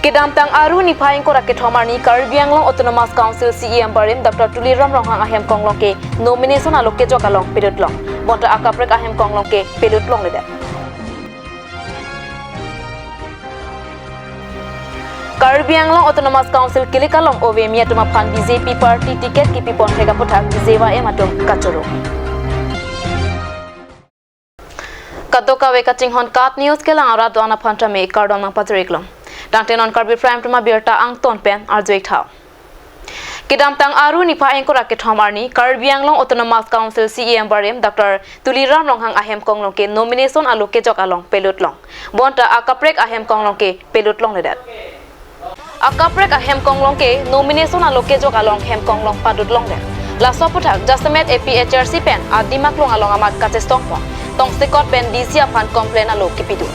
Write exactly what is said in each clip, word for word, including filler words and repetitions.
Kedamtang Aru niphai ingkoi ra kethom arni Karbi Anglong Autonomous Council C E M barim Doctor Tuliram Ronghang ahem konglong ke nomination alo kejok along pelut long. Bonta akaprek ahem konglong ke pelut longledet. Karbi Anglong Autonomous Council kilik along ove mi atum aphan B J P party ticket kepipon thek aputhak B J Y M atum kachoro. Kadokave kachinghon KAT News kelang arat do-an aphan tame kardom nangpachiriklo. Tangte non Karbi Prime Time abirta angton pen arjuik tha. Kedamtang Aru niphai ingkoi ra kethom arni Karbi Anglong Autonomous Council C E M barim Doctor Tuliram Ronghang ahem konglong ke nomination alo kejok along pelut long. Bonta akaprek ahem konglong ke pelut longledet. Akaprek ahem konglong ke nomination alo kejok along hem konglong padut longdet. Laso aputhak jasemet A P H R C pen adim aklong along amat kachesong pon. Tongsekot pen D C aphan complain alo kipidun.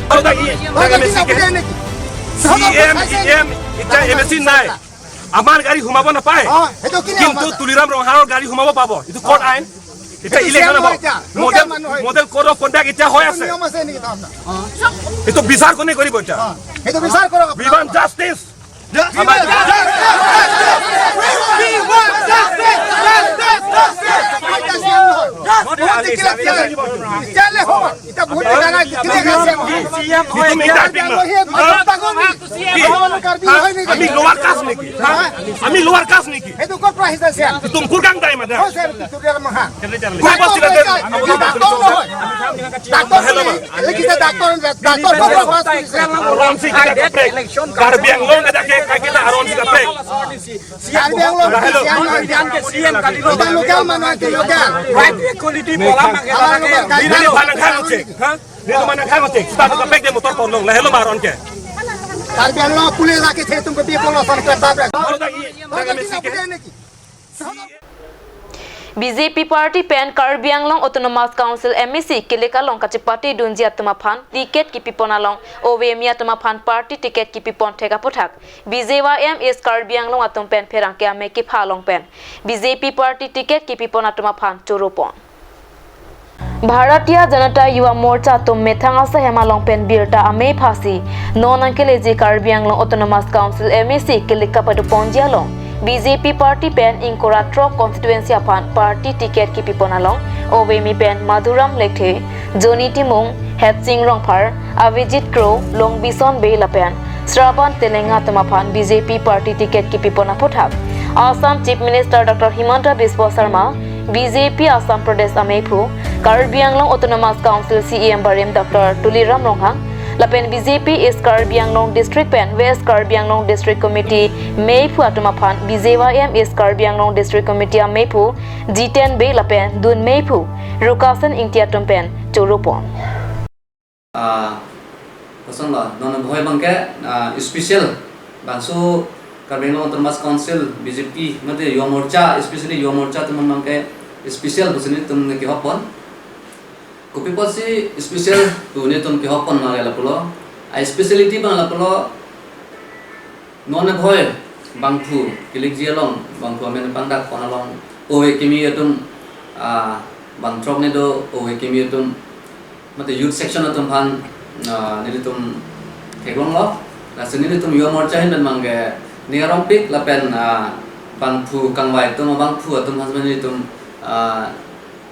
Kota i, Kota i, M A C ke? Kota i, C M, E M, ita M A C nai. আমাৰ গাড়ী সোমাব নাপায়। অ, সেইটো কিনে কিন্তু সোমাব? তুলিৰাম ৰংহাঙৰ গাড়ী সোমাব পাব। এইটো কোৰ্ট আইন। এতিয়া সেইটো ইলেকশ্যন হ'ব। এতিয়া লোকেল মডেল, মানুহ হয়। মডেল কোড অফ কণ্ডাক্ট এতিয়া হৈ আছে। নিয়ম আছে নেকি তাৰ আপোনাৰ? এইটো বিচাৰ কোনে কৰিব এতিয়া? অ, সেইটো বিচাৰ কৰক We আপুনি। Want justice। তেতিয়াহ'লে হ'ব। এতিয়া বহুত জাগা কি, কি আছে? তুমি ইণ্টাৰভিউ লোৱা। কি? কাৰ্বি হয় নেকি? আমি লোৱাৰ কাষ্ট নেকি? হা? আমি লোৱাৰ কাষ্ট নেকি? সেইটো ক'ৰ পৰা আহিছে, ছাৰ? তুমি কোৰ কাং টাইম আছে? হয়, ছাৰ, এইটো তুলিৰাম ৰংহাং। কোন বস্তি আছে? এইটো ডাক্তৰ নহয়। ডাক্তৰ বুলি লিখিছে, ডাক্তৰ, ডাক্তৰ ক'ৰ পৰা পাছ কৰিছে? Aron si kita kaprek. Karbi Anglong kita ke, kita Aron si kaprek. Karbi Anglong, Lahelo. Kita lokal মানুহ, এইটো local. Right equality bola mangke Lahelo, lagi. Karbi Anglong, Karbi Anglong. Ini mana kang cek? Hah? Ini mana kang cek? Kita kaprek dia motor kolong. Lahelo maron ke. Karbi Anglong police ৰাখি থৈ তুমি বিপদ আচৰণ কৰিছা। Kalau tak i, jangan mesti ke. B J P party pen Karbi Anglong Autonomous Council M A C kilik along kachepate dunji atum aphan ticket kipipon along ove mi atum aphan party ticket kipipon thek aputhak B J Y M East Karbi Anglong atum pen pherangke amei kepha along pen B J P party ticket kipipon atum aphan choro pon. Bharatiya Janata Yuva Morcha atum methang asahem along pen birta amei phasi non nangkeleji Karbi Anglong Autonomous Council M A C kilik kapado ponji along B J P party pen ingkoi ra throk constituency aphan party ticket kipipon along ove mi pen Madhuram Lekthe, Johnny Timung, Hetsing Rongphar, Avijit Kro, Longbison Bey lapen Sravan Telenga atum aphan B J P party ticket kipipon aputhak Assam Chief Minister Doctor Himanta Biswa Sarma, B J P Assam Pradesh ameiphu, Karbi Anglong Autonomous Council C E M barim Doctor Tuliram Ronghang, lapen B J P East Karbi Anglong District pen West Karbi Anglong District Committee meiphu atum aphan B J Y M East Karbi Anglong District Committee ameiphu Jiten Bey lapen dun meiphu Rukasen Ingti atum pen choro pon. Ah, kosonlo, non bhoi abangke, ah, special, bangso Karbi Anglong Autonomous Council, B J P, mate Yuva Morcha, especially Yuva Morcha atum abangke special pusi nelitum kehok pon. Kopi pusi special pu nelitum kehok pon ma lapulo. A speciality abang lapulo, non bhoi bangphu kilikji along, bangphu amen pangdak pon along, ove kimi atum, ah, bang throk ni do, ove kimi atum, mate youth section atum aphan, ah, nelitum theklonglo. Lasi nelitum Yuva Morcha ahin pen abangke ning arongpik lapen, ah, bangphu kangvai atum, bangphu atum aphan nelitum, ah,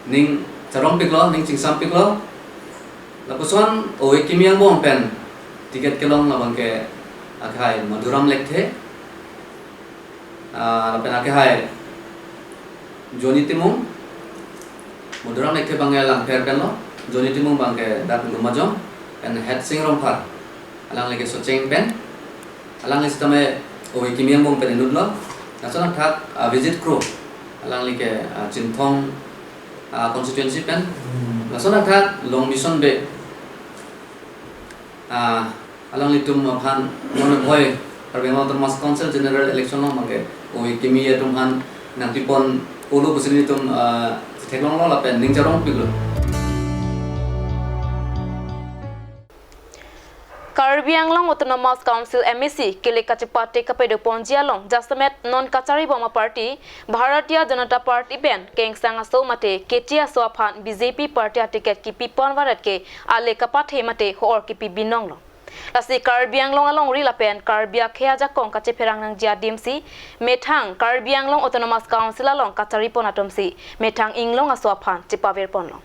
ning charongpiklo, ning chingsampiklo. Lapuson ove kimi angbong pen ticket kelong abangke akhai Madhuram Lekthe, ah, lapen akhai Johnny Timung, Madhuram Lekthe abangke Langpher pen lo, Johnny Timung abangke dak Lumajong, pen Hetsing Rongphar, alangli ke Socheng pen, alangli sitame ove kimi angbong pen inutlo, lason athak, ah, Avijit Kro, alangli ke, ah, Chinthong, ah, constituency pen. Lason athak Longbison Bey, ah, alanglitum aphan non bhoi Karbi Anglong Autonomous Council General Election along abangke ove kimi atum aphan nangpipon olo pusi nelitum, ah, theklonglo lapen ning charongpiklo. Karbi Anglong Autonomous Council M A C kilik kachepate kapado ponji along jasemet non kachari bom aparty Bharatiya Janata Party pen kengsang aso mate keti aso aphan B J P party aticket kipipon varet ke ale kapathe mate ho-or kipi binong lo. Lasi Karbi Anglong alongri lapen Karbi akhei ajakong kachepherang nangji adimsi methang Karbi Anglong Autonomous Council along kacharipon atumsi methang inglong aso aphan chepavirponlo.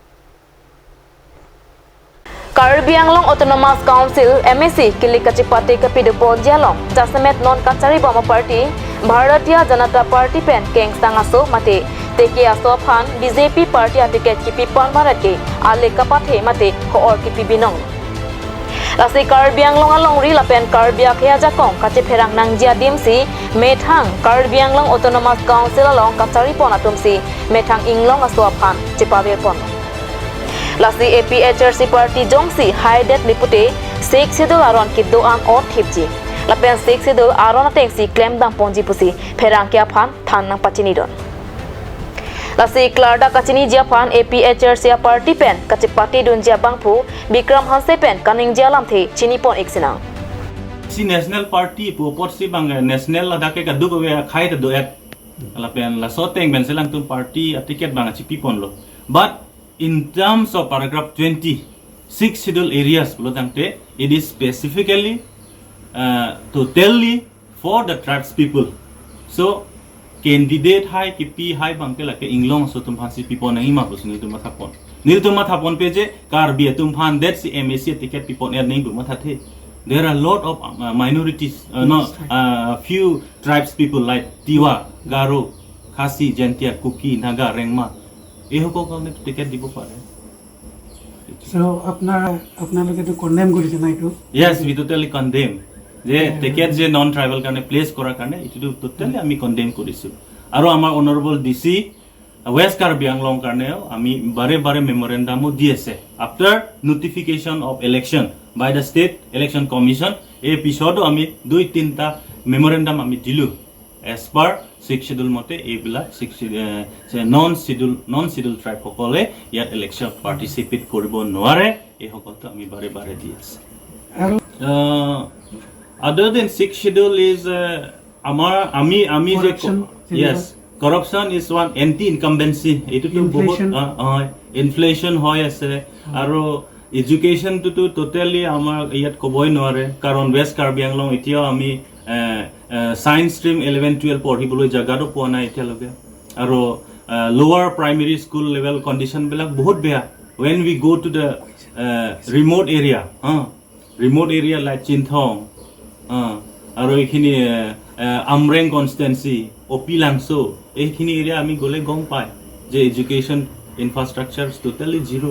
Karbi Anglong Autonomous Council, M A C, kilik kachepate kapidoponji along jasemet non kacharibom aparty Bharatiya Janata Party pen kengsang aso mate teke aso aphan B J P party aticket kipipon maret ke ale kapathe mate ho-or kipi binong. Lasi Karbi Anglong alongri lapen Karbi akhei ajakong kachepherang nangji adimsi methang Karbi Anglong Autonomous Council along kacharipon atumsi methang inglong aso aphan chepavirpon. Lasi A P H L C party jongsi haidet lipute Sixth Schedule aron kedo-an othipji lapen Sixth Schedule aron atengsi klemdamponji pusi pherangke aphan than nangpachinidun. Lasi klardak kachiniji aphan A P H L C aparty pen kachepatedunji abangphu Bikram Hanse pen kaningje alamthe chinipon-ik sinang. Si national party pu apotsi bang, eh, national ladak ke kaduk ave akhai ta do-et. Lapen laso ateng pensi alangtum party aticket bang chipiponlo. But in terms of paragraph twenty, Sixth Schedule areas pulo tangte, it is specifically, uh, totally for the tribes people. So candidate hai kipi hai bangke lake inglong aso atum aphansi pipon nangji ma pusi nelitum mathapon. Nelitum mathapon pe je Karbi atum aphan det si M A C ticket pipon er nangji pu mathathe. There are lot of, uh, minorities, uh, no, uh, few tribes people like Tiwa, Garo, Khasi, Jaintia, Kuki, Naga, Rengma. এই সকলক আমি টিকেট দিব পাৰে। So আপোনাৰ, আপোনালোকেতো কণ্ডেম কৰিছে না এইটো? Yes, we totally condemn. যে টিকেট যে নন ট্ৰাইবেল কাৰণে প্লেচ কৰাৰ কাৰণে এইটো টোটেলি আমি কণ্ডেম কৰিছো। আৰু আমাৰ honourable D C West Karbi Anglong কাৰণেও আমি বাৰে বাৰে মেমৰেণ্ডামো দি আছে। After notification of election by the state election commission, এই পিছতো আমি দুই তিনিটা মেমৰেণ্ডাম আমি দিলো। As per Sixth Schedule মতে এইবিলাক ছিক্স, এ, নন শ্বিডিউল, নন শ্বিডিউল ট্ৰাইব সকলে ইয়াত ইলেকশ্যন পাৰ্টিচিপেট কৰিব নোৱাৰে। এই সকলটো আমি বাৰে বাৰে দি আছে। আৰু আহ, other than Sixth Schedule is, আহ, আমাৰ, আমি, আমি যে ক-, Corruption, য়েছ, যেনেকুৱা। Corruption is one anti incumbency। এইটোতো বহুত, ইনফ্লেশ্যন। আহ, হয়, ইনফ্লেশ্যন হৈ আছে। আৰু এডুকেশ্যনটোতো টোটেলি আমাৰ ইয়াত ক'বই নোৱাৰে, কাৰণ ৱেষ্ট কাৰ্বি আংলং এতিয়াও আমি, এ, এ, ছায়েন্স ষ্ট্ৰীম ইলেভেন টুৱেলভ পঢ়িবলৈ জেগাটো পোৱা নাই এতিয়ালৈকে। আৰু, এ, লৱাৰ প্ৰাইমেৰী স্কুল লেভেল কণ্ডিশ্যনবিলাক বহুত বেয়া। When we go to the, uh, remote area, হা, remote area like something, ah, আৰু এইখিনি, এ, এ, আমৰেং কনষ্টিটুৱেঞ্চি, অ' পি লাংচ', এইখিনি এৰিয়া আমি গ'লে গম পায় যে এডুকেশ্যন ইনফ্ৰাষ্ট্ৰাকচাৰ টোটেলি জিৰ'।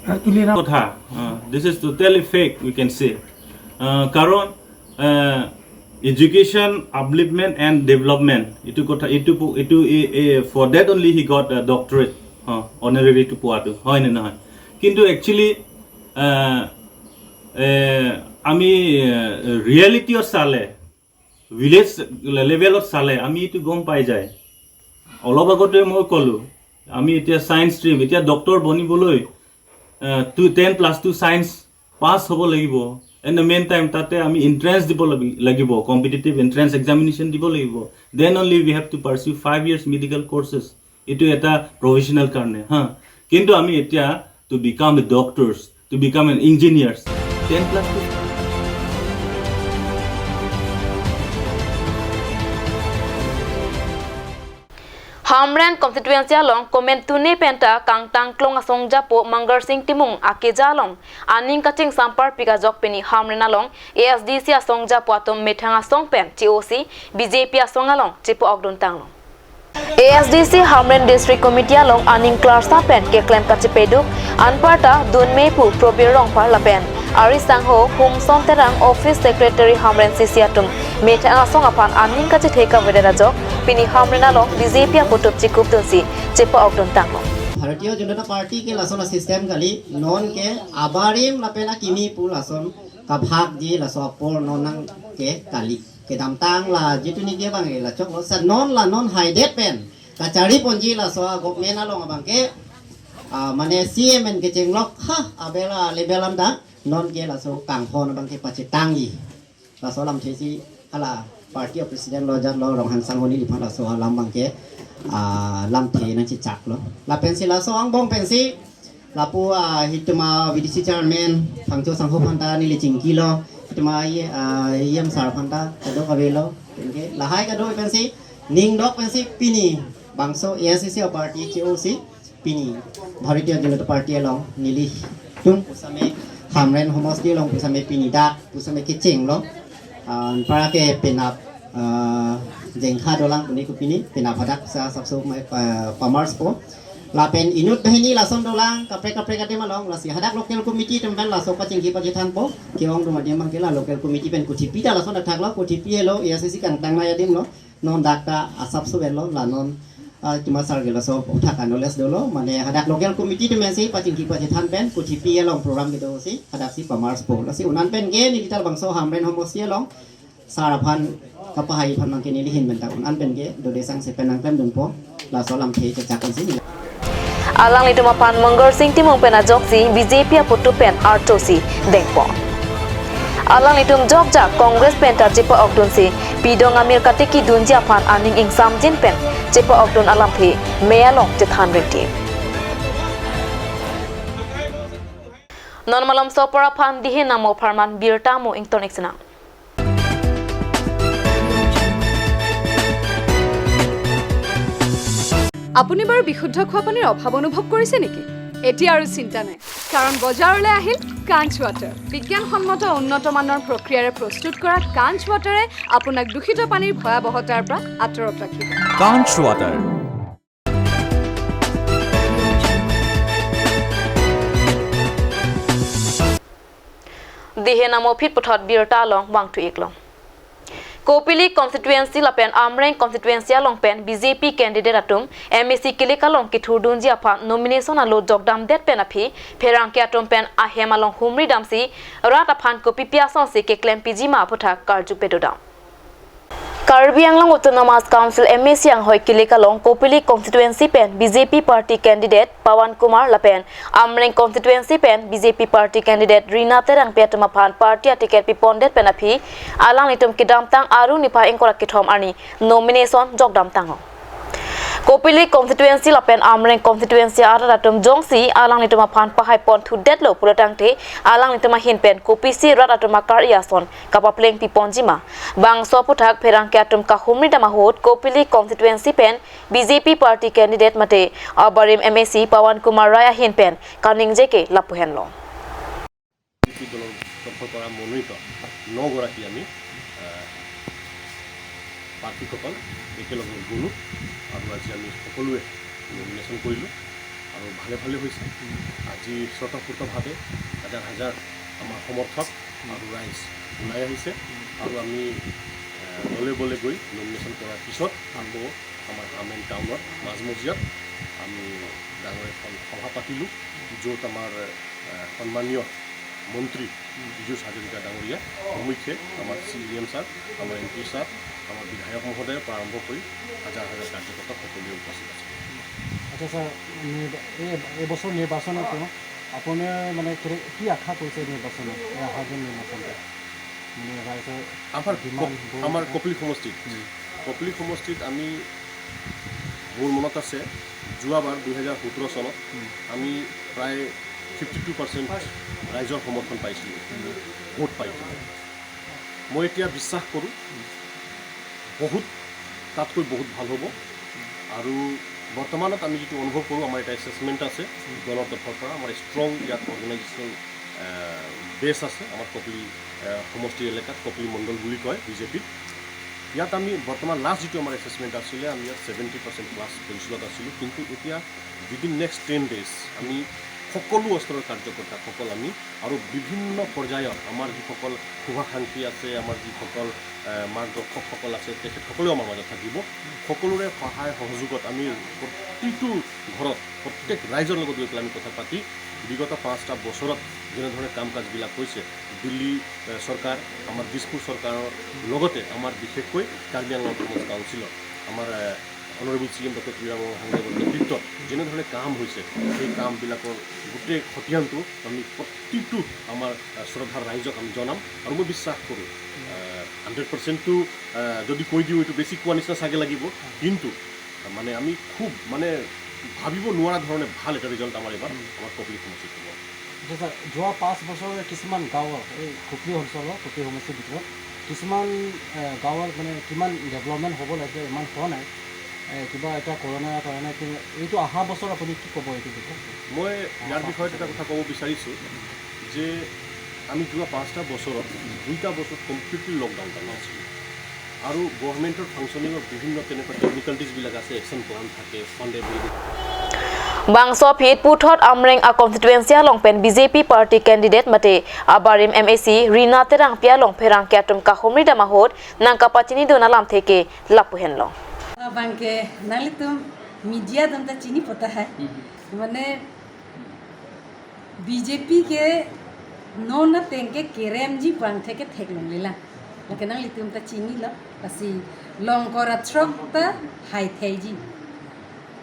আৰু তুলিৰাম কথা, আহ, this is totally fake, we can say। আহ, কাৰণ, আহ, education, upliftment and development, এইটো কথা, এইটো প-, এইটো, এ, এ, for that only he got a doctorate, অ, অনাৰেৰীটো পোৱাটো, হয় নে নহয়? কিন্তু একচুৱেলি, আহ, এ, আমি, এ, ৰিয়েলিটিত চালে, ভিলেজ লেভেলত চালে আমি এইটো গম পাই যায়। অলপ আগতে মই ক'লো, আমি এতিয়া ছায়েন্স ষ্ট্ৰীম, এতিয়া ডক্টৰ বনিবলৈ, uh, to, ten plus two science pass হ'ব লাগিব। In the meantime, তাতে আমি এণ্ট্ৰেন্স দিব লাগি-, লাগিব, কম্পিটিটিভ এণ্ট্ৰেন্স এক্সামিনেশ্যন দিব লাগিব। Then only we have to pursue five years medical courses। এইটো এটা প্ৰফেশ্যনেল কাৰণে, হা। কিন্তু আমি এতিয়া to become a doctors, to become an engineers, ten plus two. Hamren constituency along komantu ne penta kangtang klong asong japo Mangarsing Timung akeja along aning kaching sampar pik ajok pini Hamren along A S D C asong japo atum methang asong pen che-osi B J P asong along chepo-ok dun tanglo. A S D C Hamren District Committee along aning klarsa pen keklem kachepeduk anparta dunme pu Probir Rongphar lapen ari sangho Humson Terang, Office Secretary Hamren C C atum methang asong aphan aning kachethe kavedet ajok pini Hamren along B J P aputup chikup dunsi chepo-ok dun tanglo. Bharatiya Janata Party ke lason a-system kali, non ke abarim lapen akimi pu lason kabhag di laso apor non nang ke kali. Kedamtang la jitu ni ke bang la choklo, sa non la non haidet pen kachariponji laso a-government along abang ke, ah, mane C M en kechenglok ha abela level anta non ke laso kanghon abang ke pachetangji. Laso alamthe si hala party a-president lo jat lo Ronghan Sangho neliphan laso alam abang ke, ah, lamthe nangchechaklo. Lapensi laso angbong pensi Lapu, ah, hituma V D C chairman Phangcho Sangho aphanta neli chingkilo, hituma, ah, E M sir aphanta kadokave lo, anke lahai kadokave pensi ningdok pensi pini bangso A I C C aparty che-osi pini Bharatiya Janata Party along nelitum pusitame Hamren homosti along pusitame pini dak pusitame kechenglo. Ah, anparke penap, ah, jengkha dolang puni ko pini, penap hadak sa asapso mai, ah, pamars po. Lapen inut banghini lason dolang kaprek kaprek adim along, lasi hadak local committee atum pen laso pachingki pachethanpo, ke-ong atum adim abangke la local committee pen kothipi ta lason athaklo, kothipi helo, A I C C kangtangnei adim lo, non dak ta asapso pen lo, la non, ah, tuma sar ke laso athak anules dolo, mane hadak local committee atum pensi pachingki pachethan pen kothipi along program kedosi, hadaksi pamars po. Lasi un-an penke neli ta labangso Hamren homosti along sar aphan kapahai aphan abangke neli ahin pen ta un-an penke dode sangse pen nangklemdunpo, laso alamthe chechak pensi neli. Alanglitum aphan Mangal Singh Timung pen ajoksi B J P aputu pen artosi dengpo. Alanglitum jokjak Congress pen ta chepa-okdunsi pidong amir katiki dunji aphan aning ingsamjin pen chepa-okdun alamthe mei along chethan rinti. Non malom sopor aphan dihe namo apharman birta mo ington iksinang. আপুনি বাৰু বিশুদ্ধ খোৱা পানীৰ অভাৱ অনুভৱ কৰিছে নেকি? এতিয়া আৰু চিন্তা নাই, কাৰণ বজাৰলৈ আহিল কাঞ্চ ৱাটাৰ। বিজ্ঞানসন্মত উন্নত মানৰ প্ৰক্ৰিয়াৰে প্ৰস্তুত কৰা কাঞ্চ ৱাটাৰে আপোনাক দূষিত পানীৰ ভয়াৱহতাৰ পৰা আঁতৰত ৰাখিব। Kanch Water. Dihe namo phit puthot birta along vangthu-iklong. Kopili constituency lapen Amreng constituency along pen B J P candidate atum M A C kele kalong kethurdunji aphan nomination alo jokdamdet pen aphi pherangke atum pen ahem along humri damsi rat aphan kopipi asonsi keklem pijima aphuthak karju pedodam. Karbi Anglong Autonomous Council M A C anghoi kele kalong Kopili constituency pen B J P party candidate Pawan Kumar lapen Amreng constituency pen B J P party candidate Rina Terangpi atum aphan party aticket pipondet pen aphi alanglitum kedamtang Aru niphai ingkoi ra kethom arni nomination jokdamtang-o. Kopili constituency lapen Amreng constituency arat atum jongsi alanglitum aphan pahai pon thudetlo pulo tangte alanglitum ahin pen kopisi rat atum akar-i ason kapapleng piponjima. Bangso aphuthak pherangke atum kahumri dam ahut Kopili constituency pen B J P party candidate mate Abarim M A C Pawan Kumar Rai ahin pen kaningje ke lapu henlo. BJP দলৰ তৰফৰ পৰা মনোনীত নগৰাকী আমি, আহ, প্ৰাৰ্থীসকল একেলগে গ'লোঁ আৰু আজি আমি সকলোৱে নমিনেশ্যন কৰিলোঁ আৰু ভালে ভালে হৈছে। আজি স্বতঃস্ফূৰ্তভাৱে হাজাৰ হাজাৰ আমাৰ সমৰ্থক আৰু ৰাইজ ওলাই আহিছে আৰু আমি, আহ, দলে বলে গৈ নমিনেশ্যন কৰাৰ পিছত আকৌ আমাৰ হামেন টাউনত মাজমজিয়াত আমি ডাঙৰ এখন সভা পাতিলোঁ, য'ত আমাৰ, আহ, সন্মানীয় মন্ত্ৰী পীযুষ হাজৰিকা ডাঙৰীয়া প্ৰমুখ্যে আমাৰ চি ই এম ছাৰ, আমাৰ এম পি ছাৰ, আমাৰ বিধায়ক মহোদয়ৰ পৰা আৰম্ভ কৰি হাজাৰ হাজাৰ কাৰ্যকৰ্তা সকলোৱে উপস্থিত আছে। আচ্ছা ছাৰ, নিৰ্বা-, এই, এইবছৰ নিৰ্বাচনতো আপুনি মানে কেনে-, কি আশা কৰিছে নিৰ্বাচনত, এই অহা যোৱা নিৰ্বাচনটো? মানে ৰাইজৰ আমাৰ ডিমাণ্ড কপ-, বহুত আমাৰ আছে। কপিলী সমষ্টিত, উম। কপিলী সমষ্টিত আমি মোৰ মনত আছে, যোৱাবাৰ দুহেজাৰ সোতৰ চনত উম। আমি প্ৰায় ফিফটি টু পাৰ্চেণ্ট ৰাইজৰ সমৰ্থন পাইছিলোঁ, উম। ভোট পাইছিলোঁ। মই এতিয়া বিশ্বাস কৰোঁ, বহুত, তাতকৈ বহুত ভাল হ'ব। আৰু বৰ্তমানত আমি যিটো অনুভৱ কৰোঁ, আমাৰ এটা এছেচমেণ্ট আছে দলৰ তৰফৰ পৰা, আমাৰ ষ্ট্ৰং ইয়াত অৰ্গেনাইজেশ্যন, আহ, বেছ আছে আমাৰ কপিলী, আহ, সমষ্টি এলেকাত, কপিলী মণ্ডল বুলি কয় বিজেপিত। ইয়াত আমি বৰ্তমান লাষ্ট যিটো আমাৰ এছেচমেণ্ট আছিলে, আমি ইয়াত ছেভেণ্টি পাৰ্চেণ্ট প্লাছ পজিশ্যনত আছিলোঁ, কিন্তু এতিয়া উইদিন নেক্সট টেন ডেইজ আমি সকলো স্তৰৰ কাৰ্যকৰ্তাসকল আমি আৰু বিভিন্ন পৰ্যায়ৰ আমাৰ যিসকল শুভাকাংক্ষী আছে, আমাৰ যিসকল, এ, মাৰ্গদৰ্শকসকল আছে, তেখেতসকলেও আমাৰ মাজত থাকিব। সকলোৰে সহায় সহযোগত আমি প্ৰতিটো ঘৰত, প্ৰত্যেক ৰাইজৰ লগত গৈ পেলাই আমি কথা পাতি বিগত পাঁচটা বছৰত যেনেধৰণে কাম কাজবিলাক হৈছে, দিল্লী, এ, চৰকাৰ, আমাৰ দিছপুৰ চৰকাৰৰ লগতে আমাৰ বিশেষকৈ কাৰ্বি আংলং অট'নমাছ কাউন্সিলৰ আমাৰ, এ, honourable C M doctor Tuliram Ronghang দেৱৰ নেতৃত্বত যেনেধৰণে কাম হৈছে, সেই কামবিলাকৰ গোটেই খতিয়ানটো আমি প্ৰতিটো আমাৰ, আহ, শ্ৰদ্ধাৰ ৰাইজক আমি জনাম। আৰু মই বিশ্বাস কৰোঁ, আহ, হাণ্ড্ৰেড পাৰ্চেণ্টটো, আহ, যদি কৈ দিওঁ, এইটো বেছি কোৱা নিচিনা চাগে লাগিব, কিন্তু, আহ, মানে, আমি খুব, মানে, ভাবিব নোৱাৰা ধৰণে ভাল এটা ৰিজাল্ট আমাৰ এইবাৰ আমাৰ কপিলী সমষ্টিত হ'ব। আচ্ছা ছাৰ, যোৱা পাঁচ বছৰ কিছুমান গাঁৱৰ, এই খুপলি অঞ্চলৰ, খুপলি সমষ্টিৰ ভিতৰত কিছুমান এ, গাঁৱৰ মানে কিমান ডেভেলপমেণ্ট হ'ব লাগিছিল, ইমান হোৱা নাই। এ, কিবা এটা কৰোণাৰ কাৰণে কি, এইটো অহা বছৰ আপুনি কি ক'ব এইটো বিষয়ে? মই ইয়াৰ বিষয়ত এটা কথা ক'ব বিচাৰিছোঁ যে আমি যোৱা পাঁচটা বছৰত দুইটা বছৰত কমপ্লিটলি লকডাউন এটা লৈছিলোঁ আৰু গভৰ্ণমেণ্টৰ ফাংচনিঙৰ বিভিন্ন তেনেকুৱা টেকনিকেলিটিজবিলাক আছে, একশ্যন প্লেন থাকে, fund available. Bangso aphi puthot Amreng a constituency along pen B J P party candidate mate abarim M A C Rina Terangpi along pherangke atum kahumri dam ahut nangkapachinidun alamthe ke lapu henlo. Abang ke nanglitum media atum ta chini pota hai. Mane B J P ke non ateng ke keremji abang thek ke theklongle lang. Lake nanglitum ta chinilo, lasi longkor athrok ta haitheiji.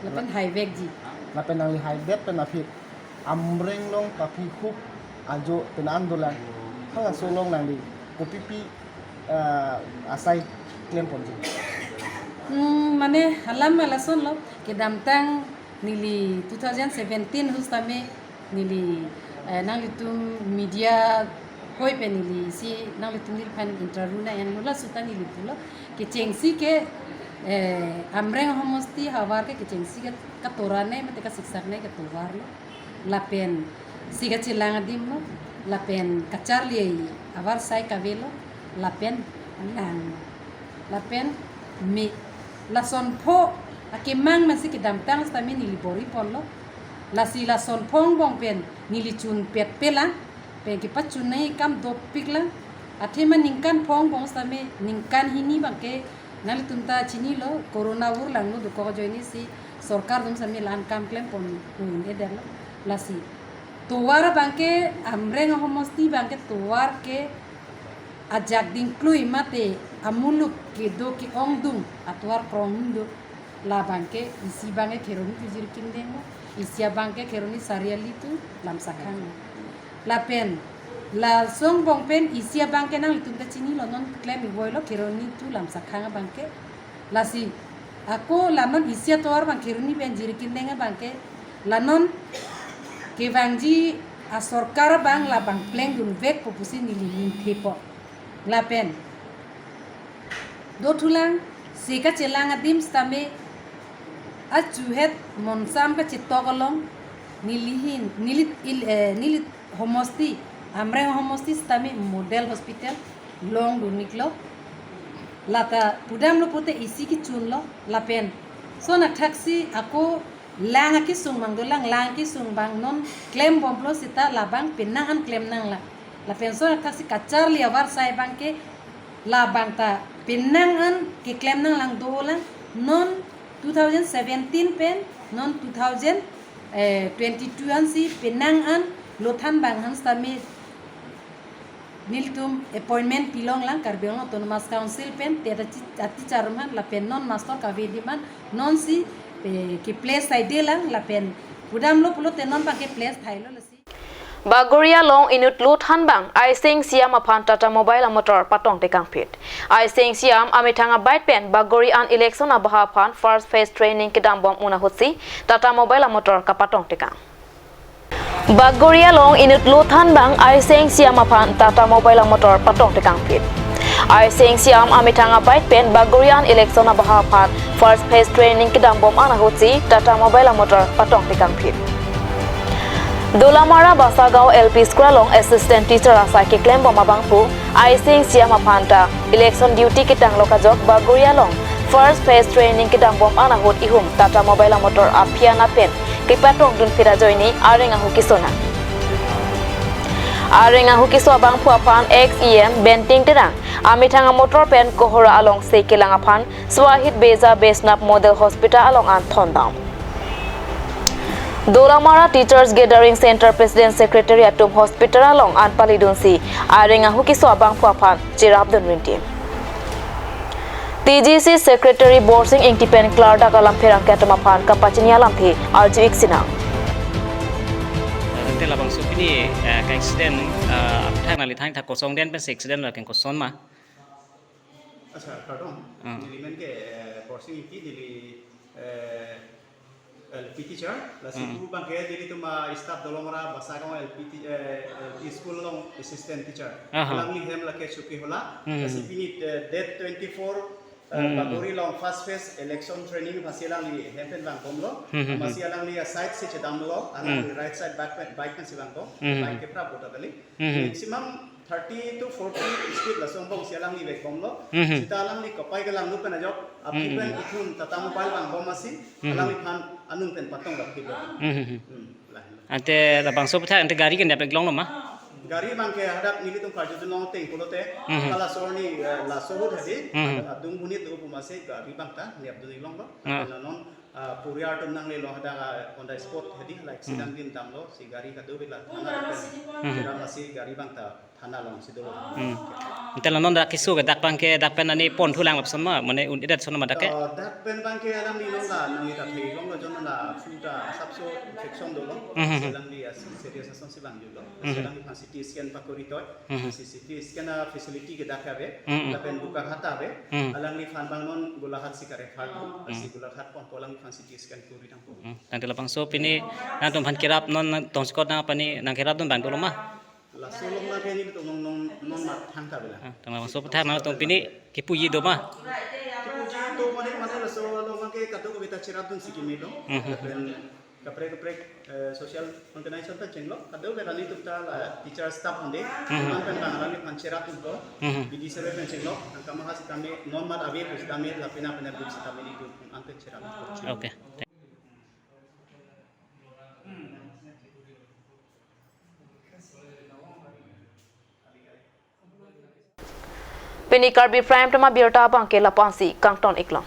Lapen haivekji. Lapen nangli haidet pen aphi Amreng along kapi hup ajo pen an dolang. Halaso along nangli kopipi, eh, asai klemponji. Hmm, mane alam alasonlo, kedamtang neli two thousand seventeen ahut sitame neli, eh, nanglitum media hoi pen neli si nanglitum neliphan interview na en mula suta neli pulo kechengsi ke, eh, Amreng homosti havar ke kechengsi ke katora ne mate kasiksak ne katovar lo. Lapen si kachelang adim lo, lapen kacharli avarsai kave lo, lapen lang, lapen me, lason pho akemang masi kedamtang sitame neli bor-iponlo. Lasi lason pho angbong pen neli chunpet pelang, pen kepachun nangji akam dopik lang. Athema ningkan pho angbong sitame ningkan hini abang ke nanglitum ta chinilo, corona vur langno dokok ajoine si sorkar atum sitame la-an kam klempon un-edetlo. Lasi tovar abang ke Amreng ahomosti abang ke tovar ke ajak dingklui mate amuluk kedo ke-ongdung atovar krong hindo. Labang ke isi abang ke Kheroni tu Jirikindeng lo, isi abang ke Kheroni Sariali tu Lamsakhang lo. Lapen laso angbong pen isi abang ke nanglitum ta chinilo, non klem-ivoilo Kheroni tu Lamsakhang abang ke. Lasi ako la non isi atovar abang Kheroni pen Jirikindeng abang ke, la non kevangji asorkar abang labang plengdunvekpo pusi neli ninthepo. Lapen dothulang, si kachelang adim sitame achuhet monsam kachetok along nelihin, neli il-, eh, neli homosti, Amreng homosti sitame model hospital longdun-iklo. Lata pudamlo pute isi kechunlo, lapen son athaksi ako lang akesung abang dolang, lang akesung abang non klembomlo seta labang penang an klem nanglang. Lapen son athaksi kacharli avarsai abang ke labang ta penang an keklem nanglang dolang. Non two thousand seventeen pen non two thousand, eh, twenty-two ansi penang an lothan abang han sitame nelitum appointment pilonglang Karbi Anglong Autonomous Council pen te ati, ati charum han, lapen non master kave adim an nonsi, eh, ke-place saidelang, lapen pudamlo pulote non abang ke-place thailo lasi. Bagori along inut lothan abang Aiseng Siam aphan Tata Mobile amotor patong tekangphit. Aiseng Siam amethang abike pen Bagori an election abaha aphan first phase training kedambom un ahutsi Tata Mobile amotor kapatong tekang. Bagori along inut lothan abang Aiseng Siam aphan Tata Mobile amotor patong tekangphit. Aiseng Siam amethang abike pen Bagori an election abaha aphan first phase training kedambom an ahutsi Tata Mobile amotor patong tekangphit. Dolamara Basagaon L P School along assistant teacher asai keklembom abangphu Aiseng Siam aphan ta election duty ketanglo kajok Bagori along first phase training kedambom an ahut ihum Tata Mobile amotor aphi-an pen kepatongdunphit ajoine areng ahu keso nang. Areng ahu keso abangphu aphan ex E M Benting Terang amethang amotor pen Kohora alongsi kelang aphan Swahid Beza Besnap Model Hospital along an thondam. Dolamara Teachers Gathering Center President Secretary atum hospital along an palidunsi areng ahu keso abangphu aphan cherapdun rinti. T G C Secretary Borsing Ingti pen klardak alam pherangke atum aphan kapachini alamthe arju-ik sinang. Tangte labangso pini, eh, ka-accident, eh, aphuthak nangli thanthak kosong den pensi accident lo keng koson ma? Acha, kardom. Ah. Neli men ke, eh, Borsing Ingti, neli, eh, L P teacher, lasi Hmm. pu abangke nelitum a-staff Dolomara Basagaon L P ti-, eh, L P school along assistant teacher. Aha. Alangli hem lake Chokihola. Hmm. Lasi pini, eh, date twenty-four, eh, Hmm. Bagori along first phase election training aphansi alangli hem pen vangbomlo. Hmm, hmm, hmm. Amatsi alangli a-side si chedamlo, alangli Hmm. right side bike pen, bike pensi vangbom. Hmm, hmm. Bike keprap bodak kali. Hmm, hmm. Maximum thirty to forty speed laso angbongsi alangli vekbomlo. Hmm, hmm. Seta alangli kapai kelang nu pen ajok, aphi Hmm, hmm, pen hmm. ithum Tata Mobile vangbom amatsi, Hmm, hmm. alangliphan anung pen patong dam kilo. Hmm, hmm, hmm. Hmm, lahenlo. Ante labangso aputhak ante gari ke nep-ik longlo ma? Gari abangke hadak nelitum karjudun long ateng pulote, Hmm, hmm. hala sorni, eh, laso ahut hedi, Hmm, hmm. adung monit do pu amatsi gari abangta nepdun-ik longlo. Ah. Lapen non, ah, puriar atum nanglelo hadak, ah, on the spot hedi, like, Hmm. sidang din damlo, si gari kadokave la thana pen. Hmm. Cherap amatsi gari abangta thana alongsi dolo. Hmm. Ante la non dak keso ke dak abangke dak pen ani pon thulang lapuson ma, mane un-edet ason ma dak ke? Ah, dak pen abangke alangli non la nangli ta thei longlo jon la flu ta asapso infection dolo. Hmm, hmm, hmm. Alangli a-serious asonsi vangjulo. Hmm, hmm. Alangliphan C T scan pakori toi. Hmm, hmm. Si C T scan a-facility ke dak ave. Hmm, hmm. Lapen Bokajan ave. Hmm. Alangliphan abang non Golaghat si ka-refer do. Hmm. Si Golaghat ponpo alangliphan C T scan kori tangpo. Hmm. Tangte labangso pini nangtumphan kerap non nang tongsekot nang apani nangkerapdun abang dolo ma? Laso along abangke nelitum non, non, non mat thangta bela. Ah, tangte labangso aputhak nangtum pini kipuji do ma? Kipuji do mane, mane laso along abangke kadokave ta cherapdunsi kemelo. Mhm. Lapen kaprek kaprek, eh, social organization ta chenglo. Kadokave ta nelitum ta la teacher staff ande. Mhm. Teman pen bang alangliphan cherapdunpo. Mhm. B D seven pen chenglo. Angkama hasitame non mat ave pusitame lapen lapen pusitame nelitum an pen cherapdunpo. Okay. Pini Karbi Prime Time abirta abangke lapu-ansi kangton-ik long.